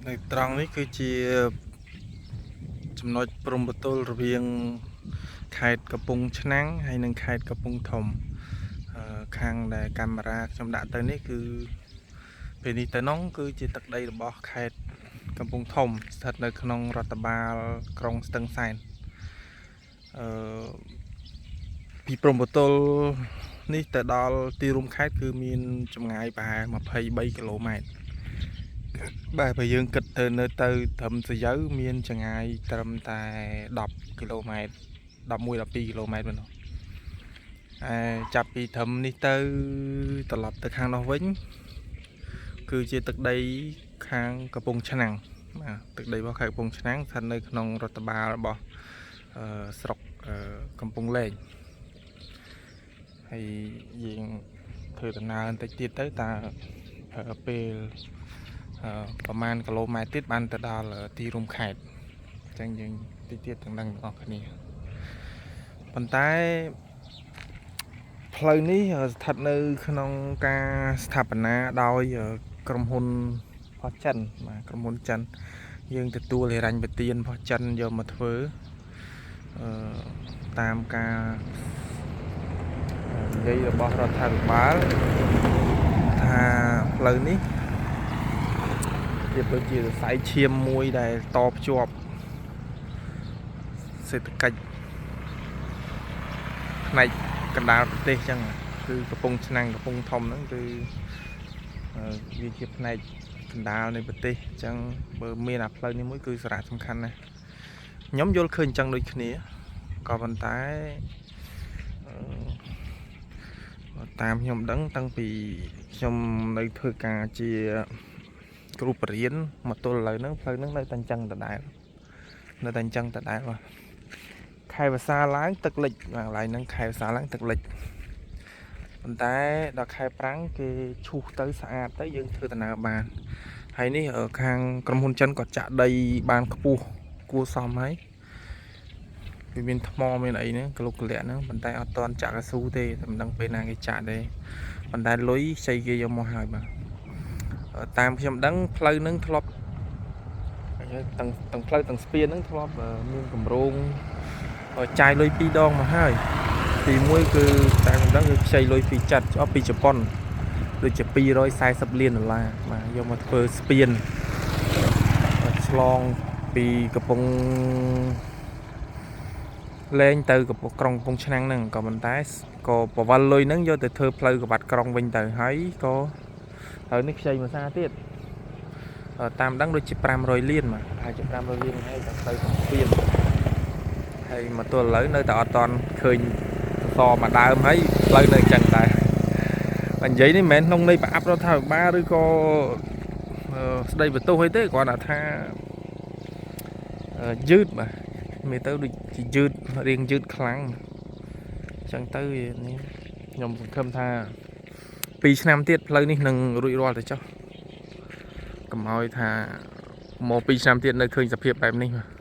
នៅត្រង់នេះគឺជាចំណុចព្រំប្រទល់រវាងខេត្តកំពង់ឆ្នាំងហើយនិងខេត្តកំពង់ធំអឺខាងដែលកាមេរ៉ាខ្ញុំដាក់ទៅនេះគឺពេលនេះទៅនោះគឺជាទឹកដីរបស់ខេត្តកំពង់ធំស្ថិតនៅក្នុងរដ្ឋបាលក្រុងស្ទឹងសែនអឺពីព្រំប្រទល់នេះទៅដល់ទីរួមខេត្តគឺមានចម្ងាយប្រហែល23គីឡូម៉ែត្រ បាទបើយើងគិតទៅនៅទៅត្រឹមសយៅមានចម្ងាយត្រឹមតែ10គីឡូម៉ែត្រ11 12គីឡូម៉ែត្រប៉ុណ្ណោះឯចាប់ពីត្រឹមនេះទៅត្រឡប់ទៅខាងនោះវិញគឺជាទឹកដីខាងកំពង់ឆ្នាំងបាទទឹកដីរបស់ខេត្តកំពង់ឆ្នាំងស្ថិតនៅក្នុងរដ្ឋបាលរបស់អឺស្រុកអឺកំពង់លែងហើយយើងធ្វើដំណើរបន្តិចទៀតទៅតើប្រើពេល អឺប្រហែលគីឡូម៉ែត្រទៀតបានទៅដល់ទីរួមខេត្តអញ្ចឹងយើងតិចទៀតទាំងដឹងទាំងអស់គ្នាប៉ុន្តែផ្លូវនេះស្ថិតនៅក្នុងការស្ថាបនាដោយក្រុមហ៊ុនរបស់ចិនបាទក្រុមហ៊ុនចិនយើងទទួលហិរញ្ញប្បទានរបស់ចិនយកមកធ្វើអឺតាមការនិយាយរបស់រដ្ឋាភិបាលថាផ្លូវនេះ វាដូចជាសរសៃឈាមមួយដែលតភ្ជាប់សេដ្ឋកិច្ចផ្នែកកណ្ដាលប្រទេសចឹងគឺកំពង់ឆ្នាំងកំពង់ធំហ្នឹងគឺអឺវាជាផ្នែកកណ្ដាលនៃប្រទេសអញ្ចឹងបើមានអាផ្លូវនេះមួយគឺសារៈសំខាន់ណាស់ខ្ញុំយល់ឃើញអញ្ចឹងដូចគ្នាក៏ប៉ុន្តែអឺតាមខ្ញុំដឹងតាំងពីខ្ញុំនៅធ្វើការជា គ្រូបរិញ្ញាមកទល់ឥឡូវហ្នឹងផ្លូវហ្នឹងនៅតែអញ្ចឹងដដែលនៅតែអញ្ចឹងដដែលបាទខែវស្សាឡើងទឹកលិចបាទកន្លែងហ្នឹងខែវស្សាឡើងទឹកលិចប៉ុន្តែដល់ខែប្រាំងគេឈូសទៅស្អាតទៅយើងធ្វើដំណើរបានហើយនេះខាងក្រុមហ៊ុនចិនក៏ចាក់ដីបានខ្ពស់គួរសមហើយវាមានថ្មមានអីហ្នឹងក្លុកក្លាក់ហ្នឹងប៉ុន្តែអត់ទាន់ចាក់កៅស៊ូទេតែមិនដឹងពេលណាគេចាក់ទេប៉ុន្តែលុយខ្ចីគេយកមកហើយបាទ តាមខ្ញុំដឹងផ្លូវហ្នឹងធ្លាប់ទាំងទាំងផ្លូវទាំងស្ពានហ្នឹងធ្លាប់មានគម្រោងចាយលុយពីរដងមកហើយទី1គឺតាមខ្ញុំដឹងគឺខ្ចីលុយពីចិតអស់ពីជប៉ុនដូចជា240លានដុល្លារបាទយកមកធ្វើស្ពានឆ្លងពីកំពង់លែងទៅកំពង់ក្រុងកំពង់ឆ្នាំងហ្នឹងក៏ប៉ុន្តែក៏បវលលុយហ្នឹងយកទៅធ្វើផ្លូវក្បាត់ក្រុងវិញទៅហើយក៏ហើយនេះខ្ចីមួយសារទៀតតាមដឹងដូចជា500លានបាទប្រហែលជា500លានហើយតែផ្លូវកំពៀនហើយមកទល់ឥឡូវនៅតែអត់តន់ឃើញសសរមួយដើមហើយផ្លូវនៅអញ្ចឹងដែរបើនិយាយនេះមិនមែនក្នុងន័យប្រអាប់រដ្ឋាភិបាលឬក៏ស្ដីបន្ទោសអីទេគ្រាន់តែថាយឺតបាទមើលទៅដូចជាយឺតរៀងយឺតខ្លាំងអញ្ចឹងទៅវានេះខ្ញុំសង្ឃឹមថា2ឆ្នាំទៀតផ្លូវនេះនឹងរួចរាល់ទៅចុះកុំឲ្យថាមក2ឆ្នាំទៀតនៅឃើញសភាពបែបនេះបាទ។